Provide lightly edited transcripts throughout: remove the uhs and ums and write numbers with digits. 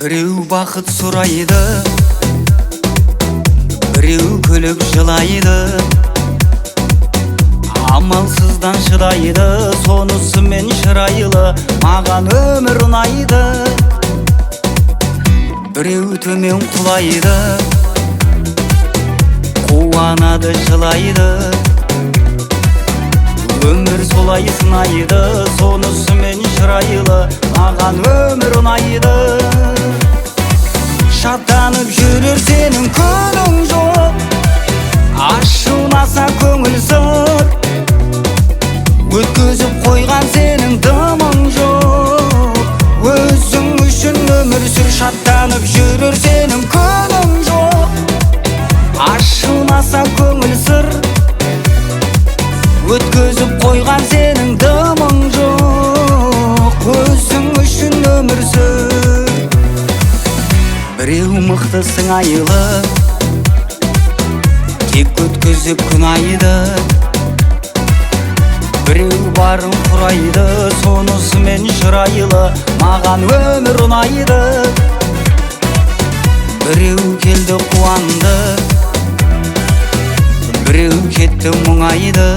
Біреу бақыт сұрайды, біреу күліп жылайды, амалсыздан шыдайды, сонысымен шырайлы, маған өмір ұнайды. Біреу төмен құлайды, қуанады, жылайды, өмір солай сынайды, сонысымен шырайлы, маған өмір ұнайды. Шаттанып жүрер сенің күнің жоқ, ашылмаса көңіл сыр, өткізіп қойған сенің дымың жоқ, өзің үшін өмір сүр. Шаттанып жүрер сенің күнің жоқ, ашылмаса көңіл сыр, өткізіп қойған сенің дымың жоқ, өзің үшін өмір сүр. Біреу мықты сыңайлы, тек өткізіп күн айды, біреу барын құрайды, сонысымен шырайлы, маған өмір ұнайды. Біреу келді қуанды, біреу кетті мұңайды,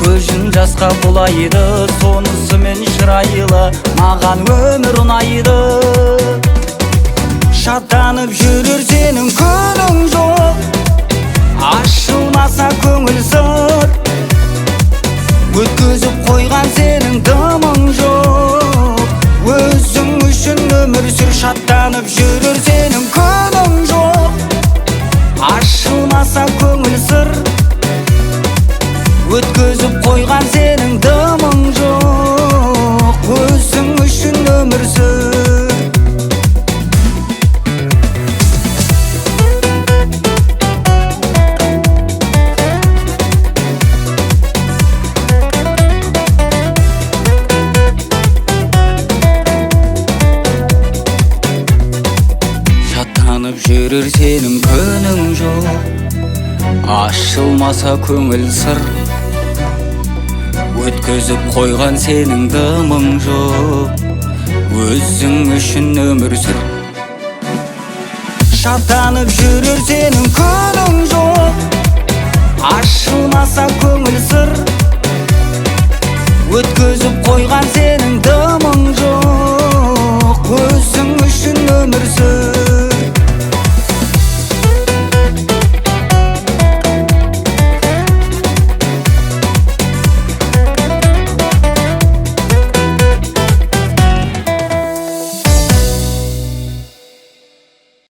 көзін жасқа булайды, сонысымен шырайлы, маған өмір ұнайды. Шаттанып жүрер сенің күнің жоқ, ашылмаса көңіл сыр, өткізіп қойған сенің дымың жоқ, өзің үшін өмір сүр. Шаттанып жүрер сенің күнің жоқ, ашылмаса көңіл сыр, өткізіп қойған сенің дымың жоқ, өзің үшін өмір сүр. Шаттанып жүрер сенің күнің жоқ, ашылмаса көңіл сыр, өткізіп қойған сенің дымың жоқ, өзің үшін өмір сүр. Шаттанып жүрер сенің күнің жоқ, ашылмаса көңіл сыр, өткізіп қойған сенің дымың жоқ.